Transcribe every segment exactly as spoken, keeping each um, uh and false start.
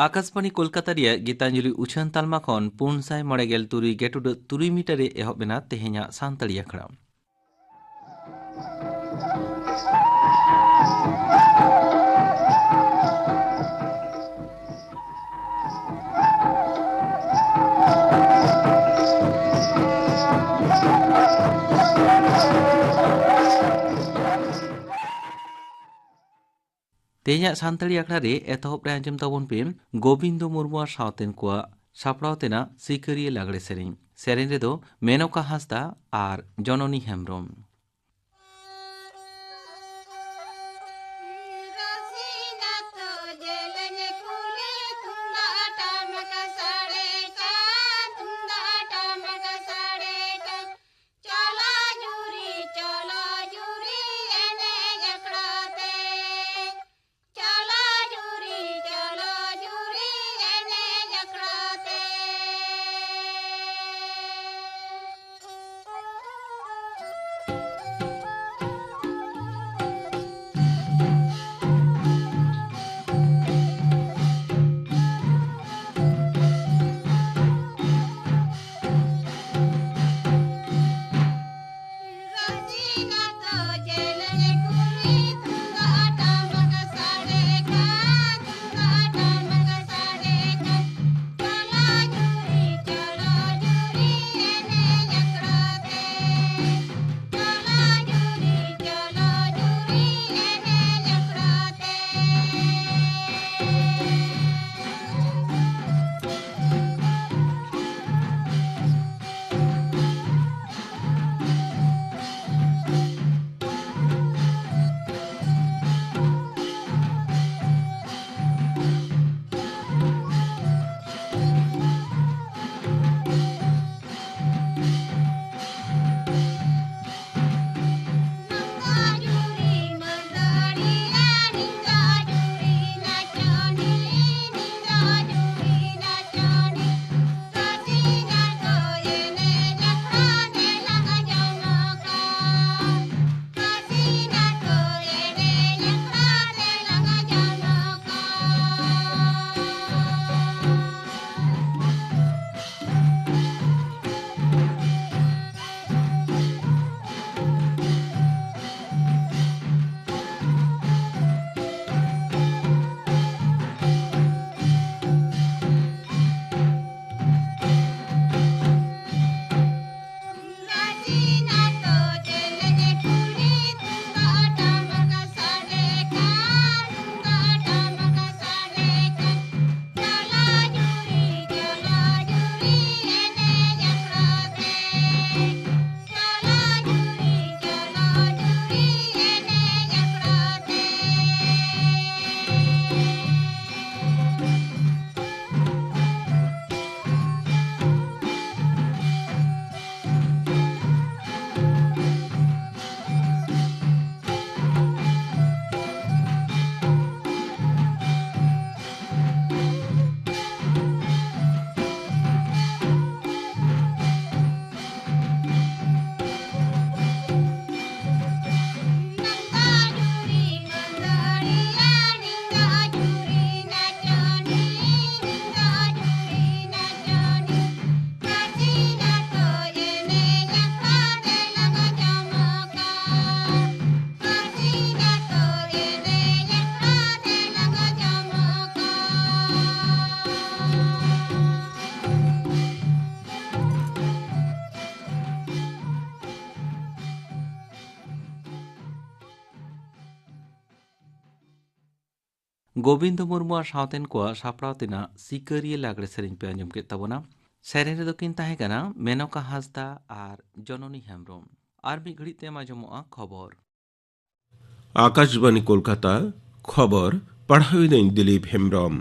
ᱟᱠᱟᱥᱵᱟᱬᱤ ᱠᱳᱞᱠᱟᱛᱟ ᱨᱮᱭᱟᱜ ᱜᱤᱛᱟᱧᱡᱚᱞᱤ ᱩᱪᱷᱟᱹᱱ ᱛᱟᱞᱢᱟ ᱠᱷᱚᱱ ᱯᱩᱱ ᱥᱟᱭ ᱢᱚᱬᱮ ᱜᱮᱞ ᱛᱩᱨᱩᱭ ᱜᱮᱴᱩᱰᱟᱹᱜ ᱛᱩᱨᱩᱭ ᱢᱤᱴᱟᱨ ᱨᱮ ᱮᱦᱚᱵ ᱮᱱᱟ ᱛᱮᱦᱮᱧᱟᱜ ᱥᱟᱱᱛᱟᱲᱤ ᱟᱠᱷᱲᱟ᱾ ᱛᱮᱦᱮᱧᱟᱜ ᱥᱟᱱᱛᱟᱲᱤ ᱟᱠᱷᱲᱟ ᱨᱮ ᱮᱛᱚᱦᱚᱵ ᱨᱮ ᱟᱸᱡᱚᱢ ᱛᱟᱵᱚᱱ ᱯᱮ ᱜᱳᱵᱤᱱᱫᱚ ᱢᱩᱨᱢᱩ ᱟᱨ ᱥᱟᱶᱛᱮᱱ ᱠᱚᱣᱟᱜ ᱥᱟᱯᱲᱟᱣ ᱛᱮᱱᱟᱜ ᱥᱤᱠᱟᱹᱨᱤᱭᱟᱹ ᱞᱟᱜᱽᱲᱮ ᱥᱮᱨᱮᱧ᱾ ᱥᱮᱨᱮᱧ ᱨᱮᱫᱚ ᱢᱮᱱᱚᱠᱟ ᱦᱟᱸᱥᱫᱟ ᱟᱨ ᱡᱚᱱᱚᱱᱤ ᱦᱮᱢᱵᱽᱨᱚᱢ᱾ ᱜᱳᱵᱤᱱᱫᱚ ᱢᱩᱨᱢᱩ ᱟᱨ ᱥᱟᱶᱛᱮᱱ ᱠᱚᱣᱟᱜ ᱥᱟᱯᱲᱟᱣ ᱛᱮᱱᱟᱜ ᱥᱤᱠᱟᱹᱨᱤᱭᱟᱹ ᱞᱟᱜᱽᱲᱮ ᱥᱮᱨᱮᱧ ᱯᱮ ᱟᱸᱡᱚᱢ ᱠᱮᱫ ᱛᱟᱵᱚᱱᱟ᱾ ᱥᱮᱨᱮᱧ ᱨᱮᱫᱚ ᱠᱤᱱ ᱛᱟᱦᱮᱸ ᱠᱟᱱᱟ ᱢᱮᱱᱚᱠᱟ ᱦᱟᱸᱥᱫᱟ ᱟᱨ ᱡᱚᱱᱚᱱᱤ ᱦᱮᱢᱵᱽᱨᱚᱢ᱾ ᱟᱨ ᱢᱤᱫ ᱜᱷᱟᱹᱲᱤᱡ ᱛᱟᱭᱚᱢ ᱟᱸᱡᱚᱢᱚᱜᱼᱟ ᱠᱷᱚᱵᱚᱨ᱾ ᱟᱠᱟᱥᱵᱟᱬᱤ ᱠᱳᱞᱠᱟᱛᱟ, ᱠᱷᱚᱵᱚᱨ ᱯᱟᱲᱦᱟᱣᱤᱫᱟᱹᱧ ᱫᱤᱞᱤᱯ ᱦᱮᱢᱵᱽᱨᱚᱢ᱾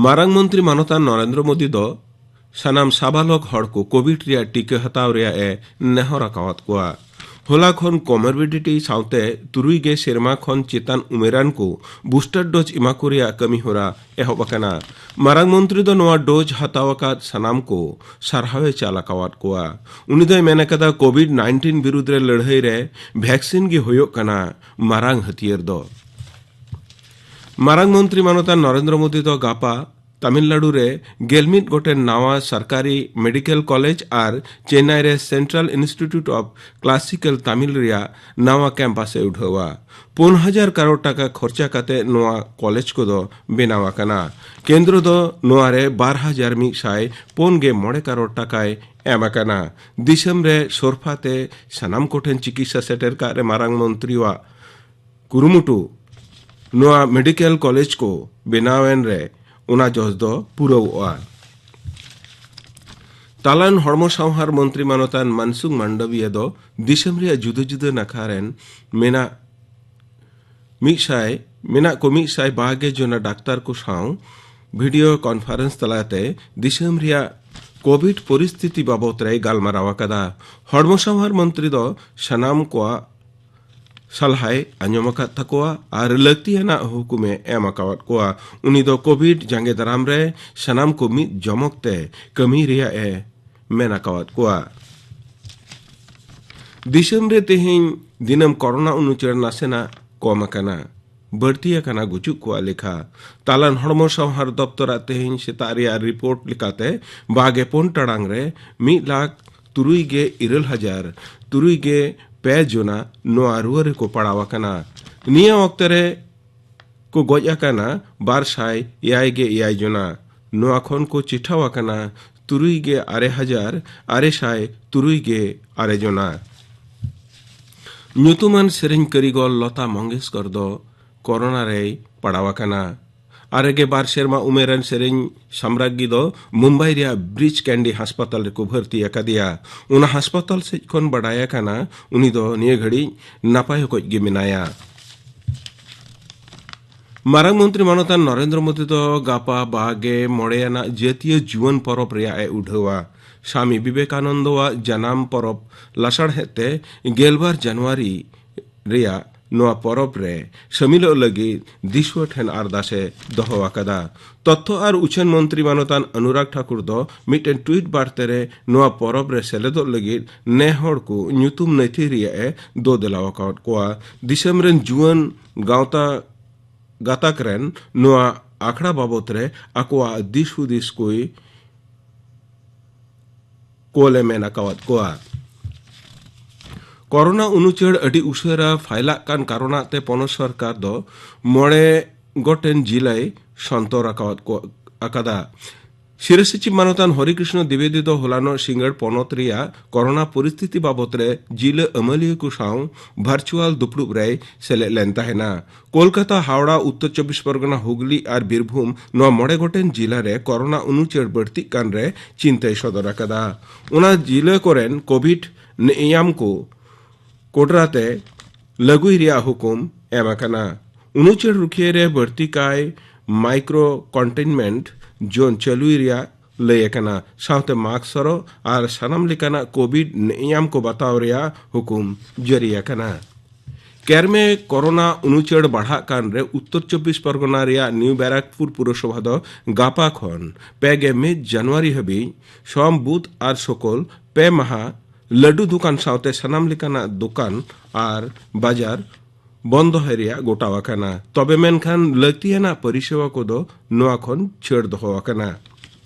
ᱢᱟᱨᱟᱝ ᱢᱚᱱᱛᱨᱤ ᱢᱟᱱᱚᱛᱟᱱ ᱱᱚᱨᱮᱱᱫᱨᱚ ᱢᱳᱫᱤ ᱫᱚ ᱥᱟᱱᱟᱢ ᱥᱟᱵᱟᱞᱚᱠ ᱦᱚᱲ ᱠᱚ ᱠᱳᱵᱷᱤᱰ ᱨᱮᱭᱟᱜ ᱴᱤᱠᱟᱹ ᱦᱟᱛᱟᱣ ᱨᱮᱭᱟᱜ ᱮ ᱱᱮᱦᱚᱨ ᱟᱠᱟᱣᱟᱫ ᱠᱚᱣᱟ᱾ ᱦᱚᱞᱟ ᱠᱷᱚᱱ ᱠᱚᱢᱚᱨᱵᱤᱰᱤᱴᱤ ᱥᱟᱶᱛᱮ ᱛᱩᱨᱩᱭ ᱜᱮ ᱥᱮᱨᱢᱟ ᱠᱷᱚᱱ ᱪᱮᱛᱟᱱ ᱩᱢᱮᱨᱟᱱ ᱠᱚ ᱵᱩᱥᱴᱟᱨ ᱰᱳᱡᱽ ᱮᱢᱟ ᱠᱚ ᱨᱮᱭᱟᱜ ᱠᱟᱹᱢᱤ ᱦᱚᱨᱟ ᱮᱦᱚᱵ ᱟᱠᱟᱱᱟ᱾ ᱢᱟᱨᱟᱝ ᱢᱚᱱᱛᱨᱤ ᱫᱚ ᱱᱚᱣᱟ ᱰᱳᱡᱽ ᱦᱟᱛᱟᱣ ᱟᱠᱟᱫ ᱥᱟᱱᱟᱢ ᱠᱚ ᱥᱟᱨᱦᱟᱣ ᱮ ᱪᱟᱞ ᱟᱠᱟᱣᱟᱫ ᱠᱚᱣᱟ᱾ ᱩᱱᱤ ᱫᱚᱭ ᱢᱮᱱ ᱟᱠᱟᱫᱟ, ᱠᱳᱵᱷᱤᱰ ᱱᱟᱭᱤᱱᱴᱤᱱ ᱵᱤᱨᱩᱫᱽ ᱨᱮ ᱞᱟᱹᱲᱦᱟᱹᱭ ᱨᱮ ᱵᱷᱮᱠᱥᱤᱱ ᱜᱮ ᱦᱩᱭᱩᱜ ᱠᱟᱱᱟ ᱢᱟᱨᱟᱝ ᱦᱟᱹᱛᱭᱟᱹᱨ ᱫᱚ᱾ ᱢᱟᱨᱟᱝ ᱢᱚᱱᱛᱨᱤ ᱢᱟᱱᱚᱛᱟᱱ ᱱᱚᱨᱮᱱᱫᱨᱚ ᱢᱳᱫᱤ ᱫᱚ ᱜᱟᱯᱟ ᱛᱟᱢᱤᱞᱱᱟᱲᱩ ᱨᱮ ᱜᱮᱞ ᱢᱤᱫ ᱜᱚᱴᱮᱱ ᱱᱟᱣᱟ ᱥᱚᱨᱠᱟᱨᱤ ᱢᱮᱰᱤᱠᱮᱞ ᱠᱚᱞᱮᱡᱽ ᱟᱨ ᱪᱮᱱᱱᱟᱭ ᱨᱮ ᱥᱮᱱᱴᱨᱟᱞ ᱤᱱᱥᱴᱤᱴᱭᱩᱴ ᱚᱯᱷ ᱠᱞᱟᱥᱤᱠᱟᱞ ᱛᱟᱢᱤᱞ ᱨᱮᱭᱟᱜ ᱱᱟᱣᱟ ᱠᱮᱢᱯᱟᱥ ᱮ ᱩᱰᱷᱟᱹᱣᱟ᱾ ᱯᱩᱱ ᱦᱟᱡᱟᱨ ᱠᱟᱨᱳᱲ ᱴᱟᱠᱟ ᱠᱷᱚᱨᱪᱟ ᱠᱟᱛᱮ ᱱᱚᱣᱟ ᱠᱚᱞᱮᱡᱽ ᱠᱚᱫᱚ ᱵᱮᱱᱟᱣ ᱟᱠᱟᱱᱟ᱾ ᱠᱮᱱᱫᱨᱚ ᱫᱚ ᱱᱚᱣᱟ ᱨᱮ ᱵᱟᱨ ᱦᱟᱡᱟᱨ ᱢᱤᱫ ᱥᱟᱭ ᱯᱩᱱ ᱜᱮ ᱢᱚᱬᱮ ᱠᱟᱨᱳᱲ ᱴᱟᱠᱟᱭ ᱮᱢ ᱟᱠᱟᱱᱟ᱾ ᱫᱤᱥᱚᱢ ᱨᱮ ᱥᱚᱨᱯᱷᱟ ᱛᱮ ᱥᱟᱱᱟᱢ ᱠᱚᱴᱷᱮᱱ ᱪᱤᱠᱤᱛᱥᱟ ᱥᱮᱴᱮᱨ ᱠᱟᱜ ᱨᱮ ᱢᱟᱨᱟᱝ ᱢᱚᱱᱛᱨᱤᱣᱟᱜ ᱠᱩᱨᱩᱢᱩᱴᱩ ᱱᱚᱣᱟ ᱢᱮᱰᱤᱠᱮᱞ ᱠᱚᱞᱮᱡᱽ ᱠᱚ ᱵᱮᱱᱟᱣᱮᱱ ᱨᱮ ᱚᱱᱟ ᱡᱚᱥ ᱫᱚ ᱯᱩᱨᱟᱹᱣᱚᱜᱼᱟ᱾ ᱛᱟᱞᱟᱱ ᱦᱚᱲᱢᱚ ᱥᱟᱶᱦᱟᱨ ᱢᱚᱱᱛᱨᱤ ᱢᱟᱱᱚᱛᱟᱱ ᱢᱟᱱᱥᱩᱠᱷ ᱢᱟᱱᱰᱚᱵᱤᱭᱟ ᱫᱚ ᱫᱤᱥᱚᱢ ᱨᱮᱭᱟᱜ ᱡᱩᱫᱟᱹ ᱡᱩᱫᱟᱹ ᱱᱟᱠᱷᱟ ᱨᱮᱱ ᱢᱮᱱᱟᱜ ᱢᱤᱫ ᱥᱟᱭ, ᱢᱮᱱᱟᱜ ᱠᱚ ᱢᱤᱫ ᱥᱟᱭ ᱵᱟᱜᱮ ᱡᱚᱱᱟ ᱰᱟᱠᱛᱟᱨ ᱠᱚ ᱥᱟᱶ ᱵᱷᱤᱰᱤᱭᱳ ᱠᱚᱱᱯᱷᱟᱨᱮᱱᱥ ᱛᱟᱞᱟᱛᱮ ᱫᱤᱥᱚᱢ ᱨᱮᱭᱟᱜ ᱠᱳᱵᱷᱤᱰ ᱯᱚᱨᱤᱥᱛᱷᱤᱛᱤ ᱵᱟᱵᱚᱛ ᱨᱮᱭ ᱜᱟᱞᱢᱟᱨᱟᱣ ᱟᱠᱟᱫᱟ᱾ ᱦᱚᱲᱢᱚ ᱥᱟᱶᱟᱨ ᱢᱚᱱᱛᱨᱤ ᱫᱚ ᱥᱟᱱᱟᱢ ᱠᱚᱣᱟᱜ ᱥᱟᱞᱦᱟᱭ ᱟᱸᱡᱚᱢ ᱟᱠᱟᱫ ᱛᱟᱠᱚᱣᱟ ᱟᱨ ᱞᱟᱹᱠᱛᱤᱭᱟᱱᱟᱜ ᱦᱩᱠᱩᱢᱮ ᱮᱢ ᱟᱠᱟᱣᱟᱫ ᱠᱚᱣᱟ᱾ ᱩᱱᱤ ᱫᱚ ᱠᱳᱵᱷᱤᱰ ᱡᱟᱸᱜᱮ ᱫᱟᱨᱟᱢ ᱨᱮ ᱥᱟᱱᱟᱢ ᱠᱚ ᱢᱤᱫ ᱡᱚᱢᱚᱠ ᱛᱮ ᱠᱟᱹᱢᱤ ᱨᱮᱭᱟᱜ ᱮ ᱢᱮᱱ ᱟᱠᱟᱣᱟᱫ ᱠᱚᱣᱟ᱾ ᱫᱤᱥᱚᱢ ᱨᱮ ᱛᱮᱦᱮᱧ ᱫᱤᱱᱟᱹᱢ ᱠᱚᱨᱳᱱᱟ ᱩᱱᱩᱪᱟᱹᱨ ᱱᱟᱥᱮᱱᱟᱜ ᱠᱚᱢ ᱟᱠᱟᱱᱟ, ᱵᱟᱹᱲᱛᱤ ᱟᱠᱟᱱᱟ ᱜᱩᱡᱩᱜ ᱠᱚᱣᱟᱜ ᱞᱮᱠᱷᱟ᱾ ᱛᱟᱞᱟᱱ ᱦᱚᱲᱢᱚ ᱥᱟᱶᱦᱟᱨ ᱫᱚᱯᱛᱚᱨᱟᱜ ᱛᱮᱦᱮᱧ ᱥᱮᱛᱟᱜ ᱨᱮᱭᱟᱜ ᱨᱤᱯᱳᱨᱴ ᱞᱮᱠᱟᱛᱮ ᱵᱟᱜᱮ ᱯᱩᱱ ᱴᱟᱲᱟᱝ ᱨᱮ ᱢᱤᱫ ᱞᱟᱠᱷ ᱛᱩᱨᱩᱭ ᱜᱮ ᱤᱨᱟᱹᱞ ᱦᱟᱡᱟᱨ ᱛᱩᱨᱩᱭ ᱜᱮ ᱯᱮ ᱡᱚᱱᱟ ᱱᱚᱣᱟ ᱨᱩᱣᱟᱹ ᱨᱮᱠᱚ ᱯᱟᱲᱟᱣ ᱟᱠᱟᱱᱟ᱾ ᱱᱤᱭᱟᱹ ᱚᱠᱛᱮ ᱨᱮ ᱠᱚ ᱜᱚᱡ ᱟᱠᱟᱱᱟ ᱵᱟᱨ ᱥᱟᱭ ᱮᱭᱟᱭ ᱜᱮ ᱮᱭᱟᱭ ᱡᱚᱱᱟ᱾ ᱱᱚᱣᱟ ᱠᱷᱚᱱ ᱠᱚ ᱪᱤᱴᱷᱟᱹᱣ ᱟᱠᱟᱱᱟ ᱛᱩᱨᱩᱭ ᱜᱮ ᱟᱨᱮ ᱦᱟᱡᱟᱨ ᱟᱨᱮ ᱥᱟᱭ ᱛᱩᱨᱩᱭ ᱜᱮ ᱟᱨᱮ ᱡᱚᱱᱟ᱾ ᱧᱩᱛᱩᱢᱟᱱ ᱥᱮᱨᱮᱧ ᱠᱟᱹᱨᱤᱜᱚᱞ ᱞᱚᱛᱟ ᱢᱚᱝᱜᱮᱥᱠᱚᱨ ᱫᱚ ᱠᱚᱨᱳᱱᱟ ᱨᱮᱭ ᱯᱟᱲᱟᱣ ᱟᱠᱟᱱᱟ᱾ ᱟᱨᱮ ᱜᱮ ᱵᱟᱨ ᱥᱮᱨᱢᱟ ᱩᱢᱮᱨᱟᱱ ᱥᱮᱨᱮᱧ ᱥᱟᱢᱨᱟᱜᱽᱜᱤ ᱫᱚ ᱢᱩᱢᱵᱟᱭ ᱨᱮᱭᱟᱜ ᱵᱨᱤᱪ ᱠᱮᱱᱰᱤ ᱦᱟᱥᱯᱟᱛᱟᱞ ᱨᱮᱠᱚ ᱵᱷᱚᱨᱛᱤ ᱟᱠᱟᱫᱮᱭᱟ᱾ ᱚᱱᱟ ᱦᱟᱥᱯᱟᱛᱟᱞ ᱥᱮᱫ ᱠᱷᱚᱱ ᱵᱟᱰᱟᱭ ᱟᱠᱟᱱᱟ, ᱩᱱᱤ ᱫᱚ ᱱᱤᱭᱟᱹ ᱜᱷᱟᱹᱲᱤᱡ ᱱᱟᱯᱟᱭ ᱚᱠᱚᱡ ᱜᱮ ᱢᱮᱱᱟᱭᱟ᱾ ᱢᱟᱨᱟᱝ ᱢᱚᱱᱛᱨᱤ ᱢᱟᱱᱚᱛᱟᱱ ᱱᱚᱨᱮᱱᱫᱨᱚ ᱢᱳᱫᱤ ᱫᱚ ᱜᱟᱯᱟ ᱵᱟᱜᱮ ᱢᱚᱬᱮ ᱟᱱᱟᱜ ᱡᱟᱹᱛᱤᱭᱟᱹ ᱡᱩᱣᱟᱹᱱ ᱯᱚᱨᱚᱵᱽ ᱨᱮᱭᱟᱜ ᱮ ᱩᱰᱷᱟᱹᱣᱟ᱾ ᱥᱟᱢᱤ ᱵᱤᱵᱮᱠᱟᱱᱚᱱᱫᱚᱣᱟᱜ ᱡᱟᱱᱟᱢ ᱯᱚᱨᱚᱵᱽ ᱞᱟᱥᱟᱲᱦᱮᱫ ᱛᱮ ᱜᱮᱞᱵᱟᱨ ᱡᱟᱱᱩᱣᱟᱨᱤ ᱨᱮᱭᱟᱜ ᱱᱚᱣᱟ ᱯᱚᱨᱚᱵᱽ ᱨᱮ ᱥᱟᱹᱢᱤᱞᱚᱜ ᱞᱟᱹᱜᱤᱫ ᱫᱤᱥᱩᱣᱟᱹ ᱴᱷᱮᱱ ᱟᱨᱫᱟᱥ ᱮ ᱫᱚᱦᱚ ᱟᱠᱟᱫᱟ᱾ ᱛᱚᱛᱛᱷᱚ ᱟᱨ ᱩᱪᱷᱟᱹᱱ ᱢᱚᱱᱛᱨᱤ ᱢᱟᱱᱚᱛᱟᱱ ᱚᱱᱩᱨᱟᱜᱽ ᱴᱷᱟᱠᱩᱨ ᱫᱚ ᱢᱤᱫᱴᱮᱱ ᱴᱩᱭᱤᱴ ᱵᱟᱨᱛᱮ ᱨᱮ ᱱᱚᱣᱟ ᱯᱚᱨᱚᱵᱽ ᱨᱮ ᱥᱮᱞᱮᱫᱚᱜ ᱞᱟᱹᱜᱤᱫ ᱱᱮ ᱦᱚᱲ ᱠᱚ ᱧᱩᱛᱩᱢ ᱱᱟᱹᱛᱷᱤ ᱨᱮᱭᱟᱜ ᱮ ᱫᱚ ᱫᱮᱞᱟᱣ ᱟᱠᱟᱫ ᱠᱚᱣᱟ᱾ ᱫᱤᱥᱚᱢ ᱨᱮᱱ ᱡᱩᱣᱟᱹᱱ ᱜᱟᱶᱛᱟ ᱜᱟᱛᱟᱠ ᱨᱮᱱ ᱱᱚᱣᱟ ᱟᱠᱷᱲᱟ ᱵᱟᱵᱚᱛ ᱨᱮ ᱟᱠᱚᱣᱟᱜ ᱫᱤᱥ ᱦᱩᱫᱤᱥ ᱠᱚᱭ ᱠᱳᱞ ᱮ ᱢᱮᱱ ᱟᱠᱟᱣᱟᱫ ᱠᱚᱣᱟ᱾ ᱠᱚᱨᱳᱱᱟ ᱩᱱᱩᱪᱟᱹᱲ ᱟᱹᱰᱤ ᱩᱥᱟᱹᱨᱟ ᱯᱷᱟᱭᱞᱟᱜ ᱠᱟᱱ ᱠᱟᱨᱚᱱᱟᱜ ᱛᱮ ᱯᱚᱱᱚᱛ ᱥᱚᱨᱠᱟᱨ ᱫᱚ ᱢᱚᱬᱮ ᱜᱚᱴᱮᱱ ᱡᱤᱞᱟᱭ ᱥᱚᱱᱛᱚᱨ ᱟᱠᱟᱣᱟᱫ ᱠᱚ ᱟᱠᱟᱫᱟ᱾ ᱥᱤᱨᱟᱹ ᱥᱚᱪᱤᱵᱽ ᱢᱟᱱᱚᱛᱟᱱ ᱦᱚᱨᱤ ᱠᱨᱤᱥᱱᱚ ᱫᱤᱵᱮᱫᱤ ᱫᱚ ᱦᱚᱞᱟᱱᱚᱜ ᱥᱤᱸᱜᱟᱹᱲ ᱯᱚᱱᱚᱛ ᱨᱮᱭᱟᱜ ᱠᱚᱨᱳᱱᱟ ᱯᱚᱨᱤᱥᱛᱷᱤᱛᱤ ᱵᱟᱵᱚᱛ ᱨᱮ ᱡᱤᱞᱟᱹ ᱟᱹᱢᱟᱹᱞᱤᱭᱟᱹ ᱠᱚ ᱥᱟᱶ ᱵᱷᱟᱨᱪᱩᱣᱟᱞ ᱫᱩᱯᱲᱩᱵ ᱨᱮᱭ ᱥᱮᱞᱮᱫ ᱞᱮᱱ ᱛᱟᱦᱮᱱᱟ᱾ ᱠᱳᱞᱠᱟᱛᱟ, ᱦᱟᱣᱲᱟ, ᱩᱛᱛᱚᱨ ᱪᱚᱵᱵᱤᱥ ᱯᱚᱨᱜᱚᱱᱟ, ᱦᱩᱜᱽᱞᱤ ᱟᱨ ᱵᱤᱨᱵᱷᱩᱢ, ᱱᱚᱣᱟ ᱢᱚᱬᱮ ᱜᱚᱴᱮᱱ ᱡᱤᱞᱟ ᱨᱮ ᱠᱚᱨᱳᱱᱟ ᱩᱱᱩᱪᱟᱹᱲ ᱵᱟᱹᱲᱛᱤᱜ ᱠᱟᱱ ᱨᱮ ᱪᱤᱱᱛᱟᱹᱭ ᱥᱚᱫᱚᱨ ᱟᱠᱟᱫᱟ᱾ ᱚᱱᱟ ᱡᱤᱞᱟᱹ ᱠᱚᱨᱮᱱ ᱠᱳᱵᱷᱤᱰ ᱱᱤᱭᱟᱢ ᱠᱚ ᱠᱚᱰᱨᱟ ᱛᱮ ᱞᱟᱹᱜᱩᱭ ᱨᱮᱭᱟᱜ ᱦᱩᱠᱩᱢ ᱮᱢ ᱟᱠᱟᱱᱟ᱾ ᱩᱱᱩᱪᱟᱹᱲ ᱨᱩᱠᱷᱤᱭᱟᱹ ᱨᱮ ᱵᱟᱹᱲᱛᱤ ᱠᱟᱭ ᱢᱟᱭᱠᱨᱳ ᱠᱚᱱᱴᱮᱱᱢᱮᱱᱴ ᱡᱳᱱ ᱪᱟᱹᱞᱩᱭ ᱨᱮᱭᱟᱜ ᱞᱟᱹᱭ ᱟᱠᱟᱱᱟ᱾ ᱥᱟᱶᱛᱮ ᱢᱟᱥᱠ ᱦᱚᱨᱚᱜ ᱟᱨ ᱥᱟᱱᱟᱢ ᱞᱮᱠᱟᱱᱟᱜ ᱠᱳᱵᱷᱤᱰ ᱱᱤᱭᱟᱢ ᱠᱚ ᱵᱟᱛᱟᱣ ᱨᱮᱭᱟᱜ ᱦᱩᱠᱩᱢ ᱡᱟᱹᱨᱤ ᱟᱠᱟᱱᱟ᱾ ᱠᱮᱨᱢᱮ ᱠᱚᱨᱳᱱᱟ ᱩᱱᱩᱪᱟᱹᱲ ᱵᱟᱲᱦᱟᱜ ᱠᱟᱱ ᱨᱮ ᱩᱛᱛᱚᱨ ᱪᱚᱵᱵᱤᱥ ᱯᱚᱨᱜᱚᱱᱟ ᱨᱮᱭᱟᱜ ᱱᱤᱭᱩ ᱵᱮᱨᱟᱠᱯᱩᱨ ᱯᱩᱨᱚᱥᱚᱵᱷᱟ ᱫᱚ ᱜᱟᱯᱟ ᱠᱷᱚᱱ ᱯᱮ ᱜᱮ ᱢᱤᱫ ᱡᱟᱱᱩᱣᱟᱨᱤ ᱦᱟᱹᱵᱤᱡ ᱥᱚᱢ, ᱵᱩᱫᱷ ᱟᱨ ᱥᱳᱠᱳᱞ ᱯᱮ ᱢᱟᱦᱟ ᱞᱟᱹᱰᱩ ᱫᱚᱠᱟᱱ ᱥᱟᱶᱛᱮ ᱥᱟᱱᱟᱢ ᱞᱮᱠᱟᱱᱟᱜ ᱫᱚᱠᱟᱱ ᱟᱨ ᱵᱟᱡᱟᱨ ᱵᱚᱱᱫᱚ ᱦᱚᱭ ᱨᱮᱭᱟᱜ ᱜᱚᱴᱟᱣ ᱟᱠᱟᱱᱟ᱾ ᱛᱚᱵᱮ ᱢᱮᱱᱠᱷᱟᱱ ᱞᱟᱹᱠᱛᱤᱭᱟᱱᱟᱜ ᱯᱚᱨᱤᱥᱮᱵᱟ ᱠᱚᱫᱚ ᱱᱚᱣᱟ ᱠᱷᱚᱱ ᱪᱷᱟᱹᱲ ᱫᱚᱦᱚ ᱟᱠᱟᱱᱟ᱾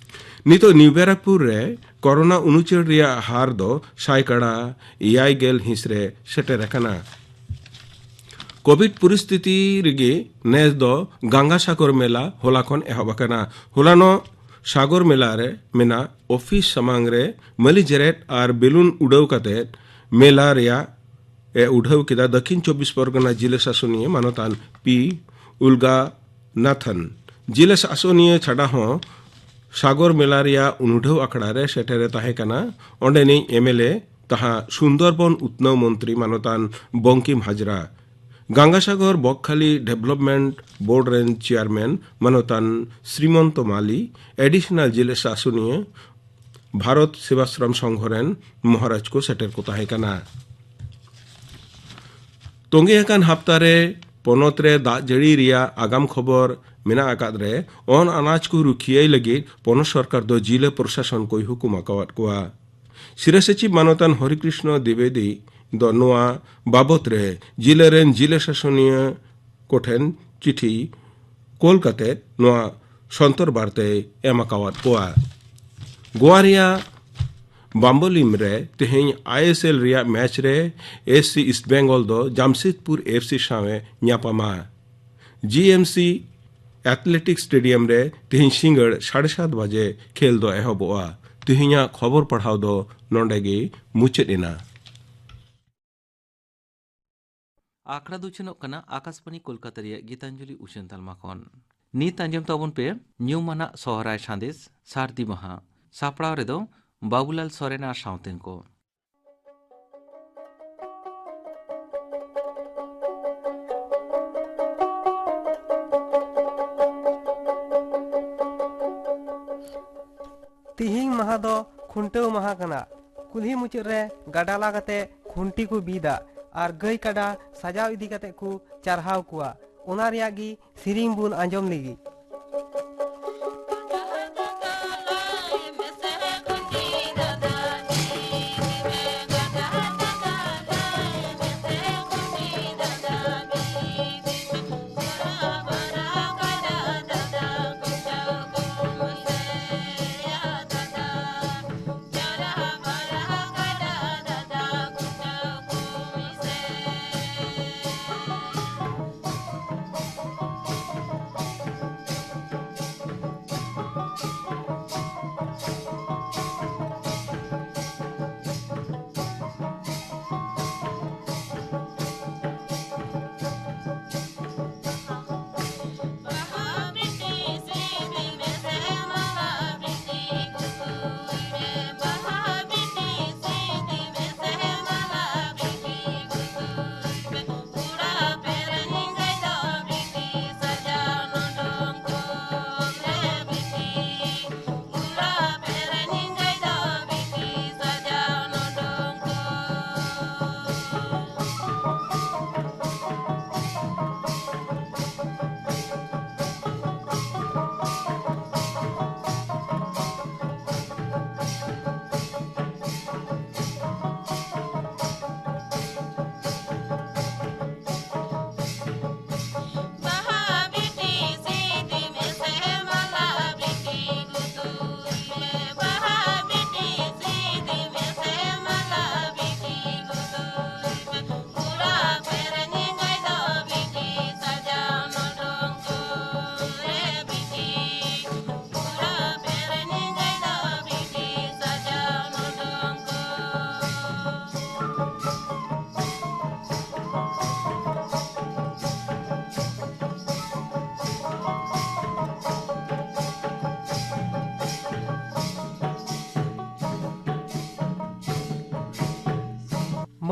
ᱱᱤᱛᱚᱜ ᱱᱤᱭᱩ ᱵᱮᱨᱟᱠᱯᱩᱨ ᱨᱮ ᱠᱚᱨᱳᱱᱟ ᱩᱱᱩᱪᱟᱹᱲ ᱨᱮᱭᱟᱜ ᱦᱟᱨ ᱫᱚ ᱥᱟᱭᱠᱟᱲᱟ ᱮᱭᱟᱭ ᱜᱮᱞ ᱦᱤᱸᱥ ᱨᱮ ᱥᱮᱴᱮᱨ ᱟᱠᱟᱱᱟ᱾ ᱠᱳᱵᱷᱤᱰ ᱯᱚᱨᱤᱥᱛᱷᱤᱛᱤ ᱨᱮᱜᱮ ᱱᱮᱥ ᱫᱚ ᱜᱟᱝᱜᱟ ᱥᱟᱜᱚᱨ ᱢᱮᱞᱟ ᱦᱚᱞᱟ ᱠᱷᱚᱱ ᱮᱦᱚᱵ ᱟᱠᱟᱱᱟ᱾ ᱦᱚᱞᱟᱱᱚᱜ ᱥᱟᱜᱚᱨ ᱢᱮᱞᱟ ᱨᱮ ᱢᱮᱱᱟᱜ ᱚᱯᱷᱤᱥ ᱥᱟᱢᱟᱝ ᱨᱮ ᱢᱟᱹᱞᱤ ᱡᱮᱨᱮᱫ ᱟᱨ ᱵᱮᱞᱩᱱ ᱩᱰᱟᱹᱣ ᱠᱟᱛᱮ ᱢᱮᱞᱟ ᱨᱮᱭᱟᱜ ᱮ ᱩᱰᱷᱟᱹᱣ ᱠᱮᱫᱟ ᱫᱟᱹᱠᱷᱤᱱ ᱪᱚᱵᱵᱤᱥ ᱯᱚᱨᱜᱚᱱᱟ ᱡᱤᱞᱟᱹ ᱥᱟᱥᱚᱱᱤᱭᱟᱹ ᱢᱟᱱᱚᱛᱟᱱ ᱯᱤ ᱩᱞᱜᱟ ᱱᱟᱛᱷᱟᱱ᱾ ᱡᱤᱞᱟᱹ ᱥᱟᱥᱚᱱᱤᱭᱟᱹ ᱪᱷᱟᱰᱟ ᱦᱚᱸ ᱥᱟᱜᱚᱨ ᱢᱮᱞᱟ ᱨᱮᱭᱟᱜ ᱩᱱᱩᱰᱷᱟᱹᱣ ᱟᱠᱷᱲᱟ ᱨᱮ ᱥᱮᱴᱮᱨᱮ ᱛᱟᱦᱮᱸ ᱠᱟᱱᱟ ᱚᱸᱰᱮᱱᱤᱡ ᱮᱢ ᱮᱞ ᱮ ᱛᱟᱦᱟᱸ ᱥᱩᱱᱫᱚᱨᱵᱚᱱ ᱩᱛᱱᱟᱹᱣ ᱢᱚᱱᱛᱨᱤ ᱢᱟᱱᱚᱛᱟᱱ ᱵᱚᱝᱠᱤᱢ ᱦᱟᱡᱽᱨᱟ, ᱜᱟᱝᱜᱟᱥᱟᱜᱚᱨ ᱵᱚᱠᱠᱷᱟᱞᱤ ᱰᱮᱵᱷᱞᱚᱯᱢᱮᱱᱴ ᱵᱳᱨᱰ ᱨᱮᱱ ᱪᱮᱭᱟᱨᱢᱮᱱ ᱢᱟᱱᱚᱛᱟᱱ ᱥᱨᱤᱢᱚᱱᱛᱚ ᱢᱟᱞᱤ, ᱮᱰᱤᱥᱚᱱᱟᱞ ᱡᱤᱞᱟᱹ ᱥᱟᱥᱚᱱᱤᱭᱟᱹ, ᱵᱷᱟᱨᱚᱛ ᱥᱮᱵᱟᱥᱨᱚᱢ ᱥᱚᱝᱜᱷᱚ ᱨᱮᱱ ᱢᱚᱦᱟᱨᱟᱡᱽ ᱠᱚ ᱥᱮᱴᱮᱨ ᱠᱚ ᱛᱟᱦᱮᱸ ᱠᱟᱱᱟ᱾ ᱛᱚᱸᱜᱮ ᱟᱠᱟᱱ ᱦᱟᱯᱛᱟ ᱨᱮ ᱯᱚᱱᱚᱛ ᱨᱮ ᱫᱟᱜ ᱡᱟᱹᱲᱤ ᱨᱮᱭᱟᱜ ᱟᱜᱟᱢ ᱠᱷᱚᱵᱚᱨ ᱢᱮᱱᱟᱜ ᱟᱠᱟᱫ ᱨᱮ ᱚᱱ ᱟᱱᱟᱡ ᱠᱚ ᱨᱩᱠᱷᱤᱭᱟᱹᱭ ᱞᱟᱹᱜᱤᱫ ᱯᱚᱱᱚᱛ ᱥᱚᱨᱠᱟᱨ ᱫᱚ ᱡᱤᱞᱟᱹ ᱯᱨᱚᱥᱟᱥᱚᱱ ᱠᱚᱭ ᱦᱩᱠᱩᱢ ᱟᱠᱟᱣᱟᱫ ᱠᱚᱣᱟ᱾ ᱥᱤᱨᱟᱹ ᱥᱚᱪᱤᱵᱽ ᱢᱟᱱᱚᱛᱟᱱ ᱦᱚᱨᱤᱠᱨᱤᱥᱱᱚ ᱫᱤᱵᱮᱫᱤ ᱫᱚ ᱱᱚᱣᱟ ᱵᱟᱵᱚᱛ ᱨᱮ ᱡᱤᱞᱟᱹ ᱨᱮᱱ ᱡᱤᱞᱟᱹ ᱥᱟᱥᱚᱱᱤᱭᱟᱹ ᱠᱚᱴᱷᱮᱱ ᱪᱤᱴᱷᱤ ᱠᱳᱞ ᱠᱟᱛᱮ ᱱᱚᱣᱟ ᱥᱚᱱᱛᱚᱨ ᱵᱟᱨᱛᱟᱭ ᱮᱢ ᱟᱠᱟᱣᱟᱫ ᱠᱚᱣᱟ᱾ ᱜᱳᱣᱟ ᱨᱮᱭᱟᱜ ᱵᱟᱢᱵᱚᱞᱤᱢ ᱨᱮ ᱛᱮᱦᱮᱧ ᱟᱭ ᱮᱥ ᱮᱞ ᱨᱮᱭᱟᱜ ᱢᱮᱪ ᱨᱮ ᱮᱯᱷ ᱥᱤ ᱤᱥᱴ ᱵᱮᱝᱜᱚᱞ ᱫᱚ ᱡᱟᱢᱥᱮᱫᱽᱯᱩᱨ ᱮᱯᱷ ᱥᱤ ᱥᱟᱶ ᱮ ᱧᱟᱯᱟᱢᱟ᱾ ᱡᱤ ᱮᱢ ᱥᱤ ᱮᱛᱷᱞᱮᱴᱤᱠ ᱥᱴᱮᱰᱤᱭᱟᱢ ᱨᱮ ᱛᱮᱦᱮᱧ ᱥᱤᱸᱜᱟᱹᱲ ᱥᱟᱲᱮ ᱥᱟᱛ ᱵᱟᱡᱮ ᱠᱷᱮᱞ ᱫᱚ ᱮᱦᱚᱵᱚᱜᱼᱟ᱾ ᱛᱮᱦᱮᱧᱟᱜ ᱠᱷᱚᱵᱚᱨ ᱯᱟᱲᱦᱟᱣ ᱫᱚ ᱱᱚᱰᱮ ᱜᱮ ᱢᱩᱪᱟᱹᱫ ᱮᱱᱟ᱾ ᱟᱠᱷᱲᱟ ᱫᱚ ᱩᱪᱷᱟᱹᱱᱚᱜ ᱠᱟᱱᱟ ᱟᱠᱟᱥᱵᱟᱬᱤ ᱠᱳᱞᱠᱟᱛᱟ ᱨᱮᱭᱟᱜ ᱜᱤᱛᱟᱧᱡᱚᱞᱤ ᱩᱪᱷᱟᱹᱱ ᱛᱟᱞᱢᱟ ᱠᱷᱚᱱ᱾ ᱱᱤᱛ ᱟᱸᱡᱚᱢ ᱛᱟᱵᱚᱱ ᱯᱮ ᱧᱩᱢᱟᱱᱟᱜ ᱥᱚᱦᱨᱟᱭ ᱥᱟᱸᱫᱮᱥ, ᱥᱟᱹᱨᱫᱤ ᱢᱟᱦᱟ᱾ ᱥᱟᱯᱲᱟᱣ ᱨᱮᱫᱚ ᱵᱟᱵᱩᱞᱟᱞ ᱥᱚᱨᱮᱱ ᱟᱨ ᱥᱟᱶᱛᱮᱱ ᱠᱚ᱾ ᱛᱤᱦᱤᱧ ᱢᱟᱦᱟ ᱫᱚ ᱠᱷᱩᱱᱴᱟᱹᱣ ᱢᱟᱦᱟ ᱠᱟᱱᱟ᱾ ᱠᱩᱞᱦᱤ ᱢᱩᱪᱟᱹᱫ ᱨᱮ ᱜᱟᱰᱟ ᱞᱟ ᱠᱟᱛᱮ ᱠᱷᱩᱱᱴᱤ ᱠᱚ ᱵᱤᱫᱟ ᱟᱨ ᱜᱟᱹᱭ ᱠᱟᱰᱟ ᱥᱟᱡᱟᱣ ᱤᱫᱤ ᱠᱟᱛᱮ ᱠᱚ ᱪᱟᱨᱦᱟᱣ ᱠᱚᱣᱟ᱾ ᱚᱱᱟ ᱨᱮᱭᱟᱜ ᱜᱮ ᱥᱮᱨᱮᱧ ᱵᱚᱱ ᱟᱸᱡᱚᱢ ᱞᱮᱜᱮ᱾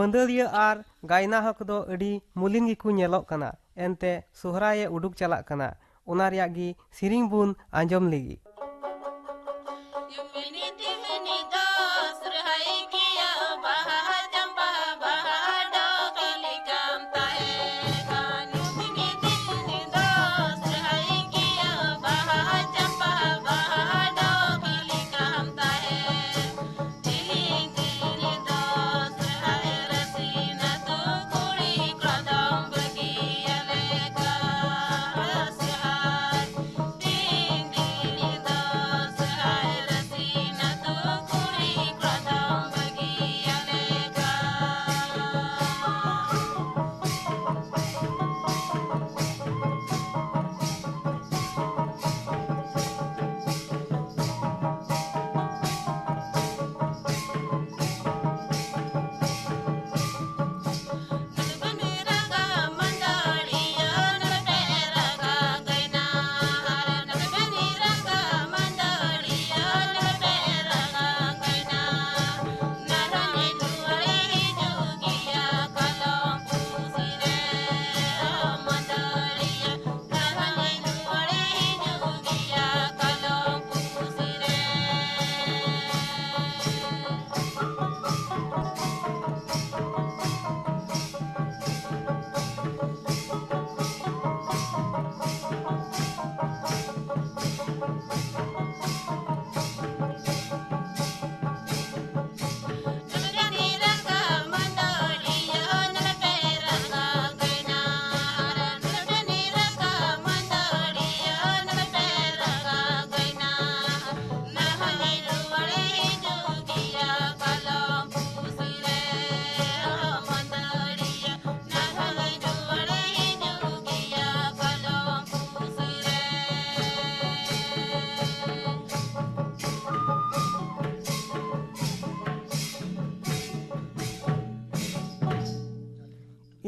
ᱢᱟᱹᱫᱟᱹᱲᱤᱭᱟᱹ ᱟᱨ ᱜᱟᱭᱱᱟᱦᱚ ᱠᱚᱫᱚ ᱟᱹᱰᱤ ᱢᱩᱞᱤᱱ ᱜᱮᱠᱚ ᱧᱮᱞᱚᱜ ᱠᱟᱱᱟ, ᱮᱱᱛᱮ ᱥᱚᱦᱨᱟᱭᱮ ᱩᱰᱩᱠ ᱪᱟᱞᱟᱜ ᱠᱟᱱᱟ, ᱚᱱᱟ ᱨᱮᱭᱟᱜ ᱜᱮ ᱥᱮᱨᱮᱧ ᱵᱚᱱ ᱟᱸᱡᱚᱢ ᱞᱮᱜᱮ᱾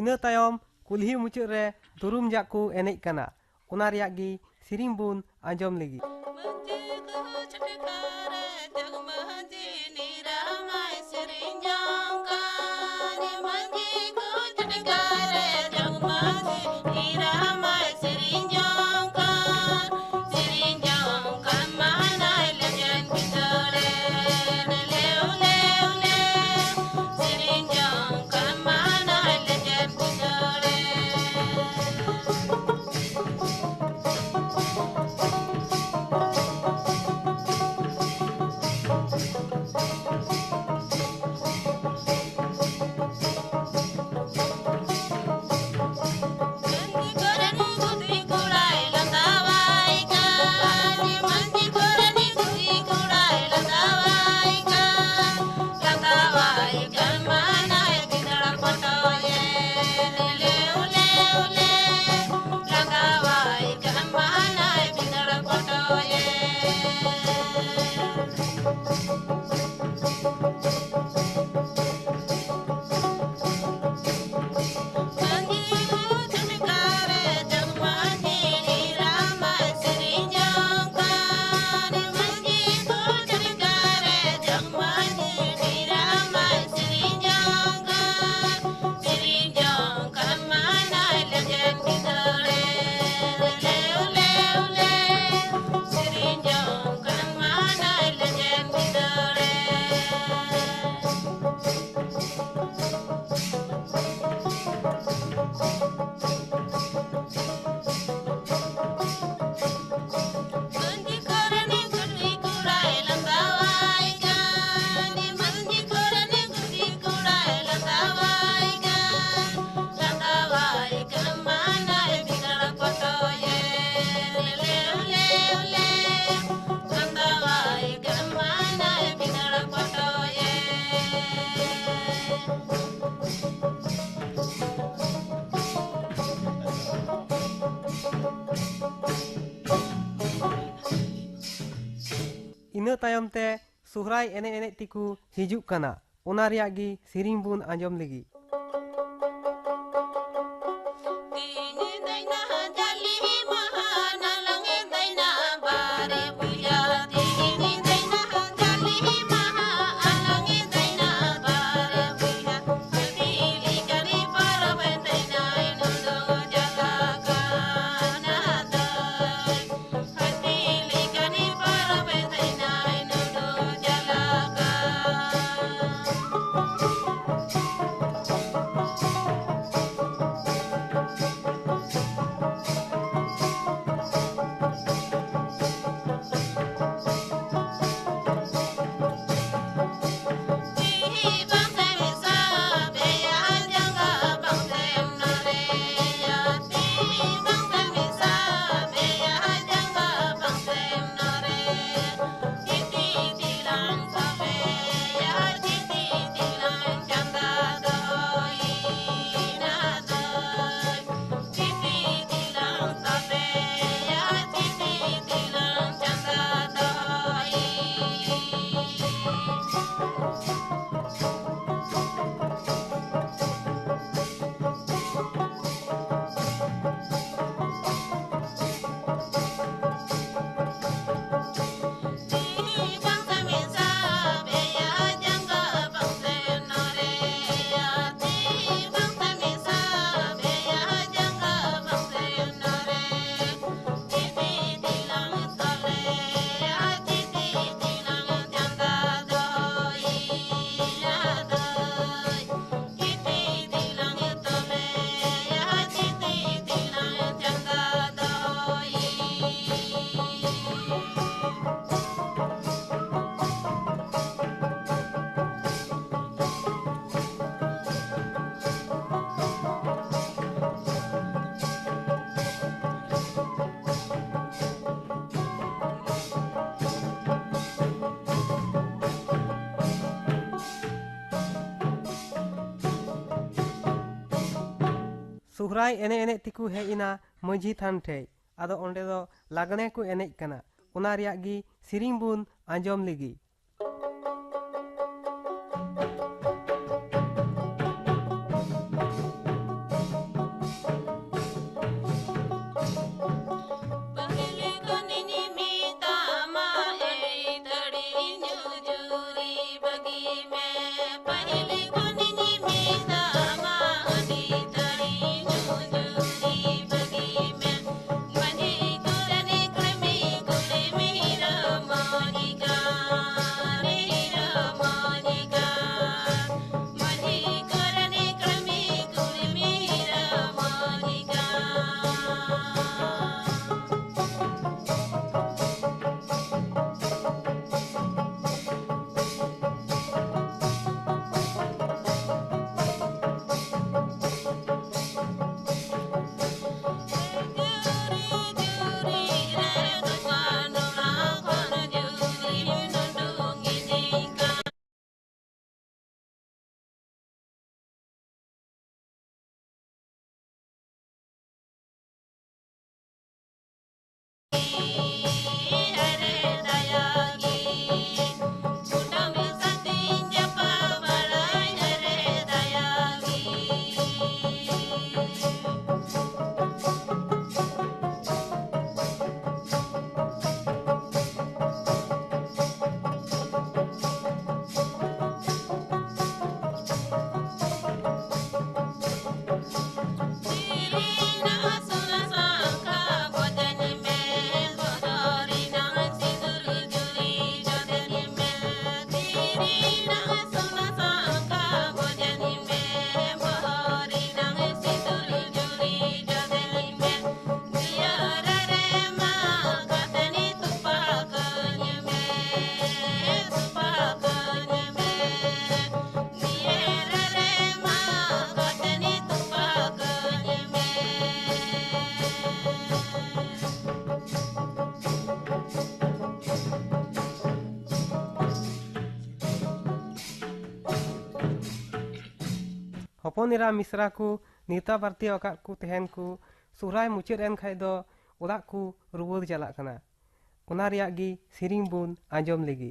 ᱤᱱᱟᱹ ᱛᱟᱭᱚᱢ ᱠᱩᱞᱦᱤ ᱢᱩᱪᱟᱹᱫ ᱨᱮ ᱫᱩᱨᱩᱢ ᱡᱟᱜ ᱠᱚ ᱮᱱᱮᱡ ᱠᱟᱱᱟ, ᱚᱱᱟ ᱨᱮᱭᱟᱜ ᱜᱮ ᱥᱮᱨᱮᱧ ᱵᱚᱱ ᱟᱸᱡᱚᱢ ᱞᱮᱜᱮ᱾ ᱢᱟᱹᱡᱷᱤ ᱠᱚ ᱪᱷᱟᱴᱠᱟ ᱨᱮ ᱡᱚᱜᱽ ᱢᱟᱹᱡᱷᱤ ᱱᱤᱨᱟᱢᱟᱭ ᱥᱮᱨᱮᱧ ᱡᱚᱝ ᱠᱟᱱ᱾ ᱤᱱᱟᱹ ᱛᱟᱭᱚᱢ ᱛᱮ ᱥᱚᱦᱨᱟᱭ ᱮᱱᱮᱡ ᱮᱱᱮᱡ ᱛᱮᱠᱚ ᱦᱤᱡᱩᱜ ᱠᱟᱱᱟ, ᱚᱱᱟ ᱨᱮᱭᱟᱜ ᱜᱮ ᱥᱮᱨᱮᱧ ᱵᱚᱱ ᱟᱸᱡᱚᱢ ᱞᱮᱜᱮ᱾ ᱥᱚᱦᱨᱟᱭ ᱮᱱᱮᱡ ᱮᱱᱮᱡ ᱛᱮᱠᱚ ᱦᱮᱡ ᱮᱱᱟ ᱢᱟᱹᱡᱷᱤ ᱛᱷᱟᱱ ᱴᱷᱮᱡ᱾ ᱟᱫᱚ ᱚᱸᱰᱮ ᱫᱚ ᱞᱟᱜᱽᱬᱮ ᱠᱚ ᱮᱱᱮᱡ ᱠᱟᱱᱟ, ᱚᱱᱟ ᱨᱮᱭᱟᱜ ᱜᱮ ᱥᱮᱨᱮᱧ ᱵᱚᱱ ᱟᱸᱡᱚᱢ ᱞᱮᱜᱮ᱾ ᱦᱚᱯᱚᱱ ᱮᱨᱟ ᱢᱤᱥᱨᱟ ᱠᱚ ᱱᱮᱣᱛᱟ ᱵᱟᱨᱛᱤ ᱟᱠᱟᱫ ᱠᱚ ᱛᱟᱦᱮᱱ ᱠᱚ, ᱥᱚᱦᱨᱟᱭ ᱢᱩᱪᱟᱹᱫ ᱮᱱ ᱠᱷᱟᱡ ᱫᱚ ᱚᱲᱟᱜ ᱠᱚ ᱨᱩᱣᱟᱹᱲ ᱪᱟᱞᱟᱜ ᱠᱟᱱᱟ᱾ ᱚᱱᱟ ᱨᱮᱭᱟᱜ ᱜᱮ ᱥᱮᱨᱮᱧ ᱵᱚᱱ ᱟᱸᱡᱚᱢ ᱞᱮᱜᱮ᱾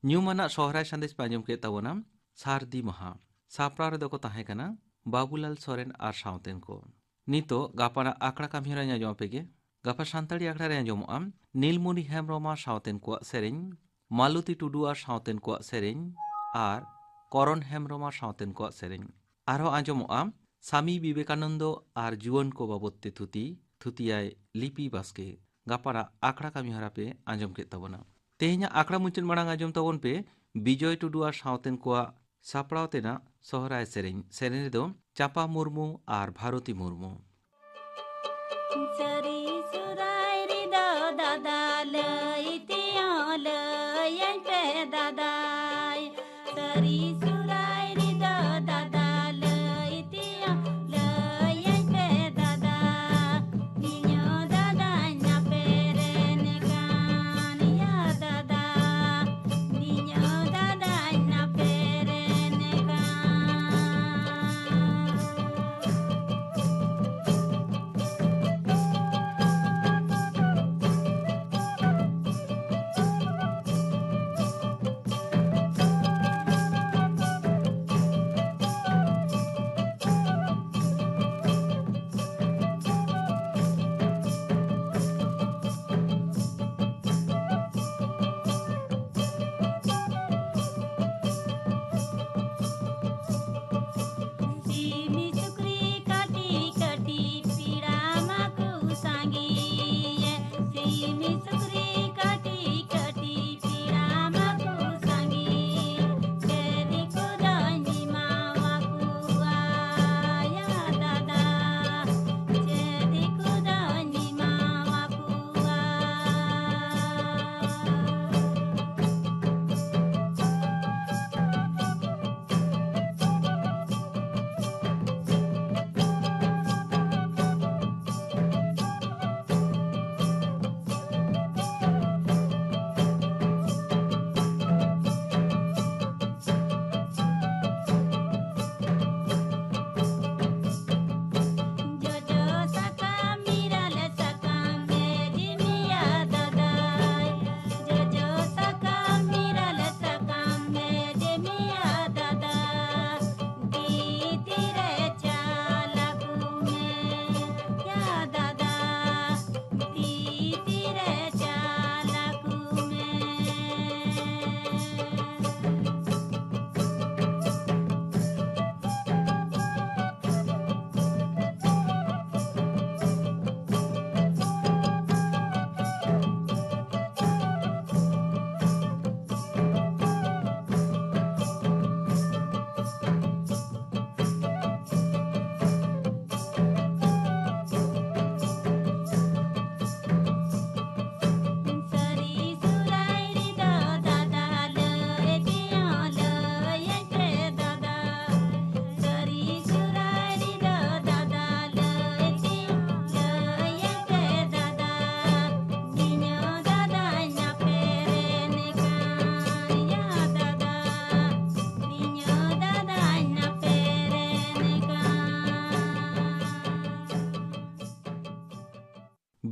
ᱧᱩᱢᱟᱱᱟᱜ ᱥᱚᱦᱨᱟᱭ ᱥᱟᱸᱫᱮᱥ ᱯᱮ ᱟᱸᱡᱚᱢ ᱠᱮᱫ ᱛᱟᱵᱚᱱᱟ, ᱥᱟᱹᱨᱫᱤ ᱢᱟᱦᱟ᱾ ᱥᱟᱯᱲᱟᱣ ᱨᱮᱫᱚ ᱠᱚ ᱛᱟᱦᱮᱸ ᱠᱟᱱᱟ ᱵᱟᱵᱩᱞᱟᱞ ᱥᱚᱨᱮᱱ ᱟᱨ ᱥᱟᱶᱛᱮᱱ ᱠᱚ᱾ ᱱᱤᱛᱚᱜ ᱜᱟᱯᱟᱱᱟᱜ ᱟᱠᱷᱲᱟ ᱠᱟᱹᱢᱤᱦᱚᱨᱟᱧ ᱟᱸᱡᱚᱢ ᱟᱯᱮ ᱜᱮ᱾ ᱜᱟᱯᱟ ᱥᱟᱱᱛᱟᱲᱤ ᱟᱠᱷᱲᱟ ᱨᱮ ᱟᱸᱡᱚᱢᱚᱜᱼᱟ ᱱᱤᱞᱢᱚᱱᱤ ᱦᱮᱢᱵᱽᱨᱚᱢ ᱟᱨ ᱥᱟᱶᱛᱮᱱ ᱠᱚᱣᱟᱜ ᱥᱮᱨᱮᱧ, ᱢᱟᱞᱚᱛᱤ ᱴᱩᱰᱩ ᱟᱨ ᱥᱟᱶᱛᱮᱱ ᱠᱚᱣᱟᱜ ᱥᱮᱨᱮᱧ ᱟᱨ ᱠᱚᱨᱚᱱ ᱦᱮᱢᱵᱽᱨᱚᱢ ᱟᱨ ᱥᱟᱶᱛᱮᱱ ᱠᱚᱣᱟᱜ ᱥᱮᱨᱮᱧ᱾ ᱟᱨᱦᱚᱸ ᱟᱸᱡᱚᱢᱚᱜᱼᱟ ᱥᱟᱢᱤ ᱵᱤᱵᱮᱠᱟᱱᱚᱱᱫᱚ ᱟᱨ ᱡᱩᱣᱟᱹᱱ ᱠᱚ ᱵᱟᱵᱚᱫ ᱛᱮ ᱛᱷᱩᱛᱤ, ᱛᱷᱩᱛᱤᱭᱟᱭ ᱞᱤᱯᱤ ᱵᱟᱥᱠᱮ᱾ ᱜᱟᱯᱟᱱᱟᱜ ᱟᱠᱷᱲᱟ ᱠᱟᱹᱢᱤᱦᱚᱨᱟ ᱯᱮ ᱟᱸᱡᱚᱢ ᱠᱮᱫ ᱛᱟᱵᱚᱱᱟ᱾ ᱛᱮᱦᱮᱧᱟᱜ ᱟᱠᱷᱲᱟ ᱢᱩᱪᱟᱹᱫ ᱢᱟᱲᱟᱝ ᱟᱸᱡᱚᱢ ᱛᱟᱵᱚᱱ ᱯᱮ ᱵᱤᱡᱚᱭ ᱴᱩᱰᱩ ᱟᱨ ᱥᱟᱶᱛᱮᱱ ᱠᱚᱣᱟᱜ ᱥᱟᱯᱲᱟᱣ ᱛᱮᱱᱟᱜ ᱥᱚᱦᱨᱟᱭ ᱥᱮᱨᱮᱧ᱾ ᱥᱮᱨᱮᱧ ᱨᱮᱫᱚ ᱪᱟᱸᱯᱟ ᱢᱩᱨᱢᱩ ᱟᱨ ᱵᱷᱟᱨᱚᱛᱤ ᱢᱩᱨᱢᱩ᱾ ᱥᱟᱹᱨᱤ ᱥᱚᱦᱨᱟᱭ ᱨᱮᱫᱚ ᱫᱟᱫᱟ ᱞᱟᱹᱭ ᱛᱮᱭᱚ ᱞᱟᱹᱭᱟᱹᱧ ᱯᱮ ᱫᱟᱫᱟᱭ᱾ ᱥᱟᱹᱨᱤ ᱥᱚᱦᱨᱟᱭ ᱨᱮᱫᱚ ᱫᱟᱫᱟ ᱞᱟᱹᱭ ᱛᱮᱭᱚ ᱞᱟᱹᱭᱟᱹᱧ ᱯᱮ ᱫᱟᱫᱟ᱾ ᱤᱧᱚ ᱫᱟᱫᱟᱧ ᱟᱯᱮ ᱨᱮᱱ ᱠᱟᱱ ᱭᱟ ᱫᱟᱫᱟ᱾ ᱤᱧᱚ ᱫᱟᱫᱟᱧ ᱟᱯᱮ ᱨᱮᱱ ᱠᱟᱱ᱾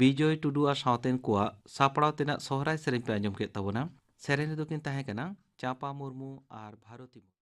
ᱵᱤᱡᱚᱭ ᱴᱩᱰᱩ ᱟᱨ ᱥᱟᱶᱛᱮᱱ ᱠᱚᱣᱟᱜ ᱥᱟᱯᱲᱟᱣ ᱛᱮᱱᱟᱜ ᱥᱚᱦᱨᱟᱭ ᱥᱮᱨᱮᱧ ᱯᱮ ᱟᱸᱡᱚᱢ ᱠᱮᱫ ᱛᱟᱵᱚᱱᱟ᱾ ᱥᱮᱨᱮᱧ ᱨᱮᱫᱚ ᱠᱤᱱ ᱛᱟᱦᱮᱸ ᱠᱟᱱᱟ ᱪᱟᱸᱯᱟ ᱢᱩᱨᱢᱩ ᱟᱨ ᱵᱷᱟᱨᱚᱛᱤ ᱢᱩᱨᱢᱩ᱾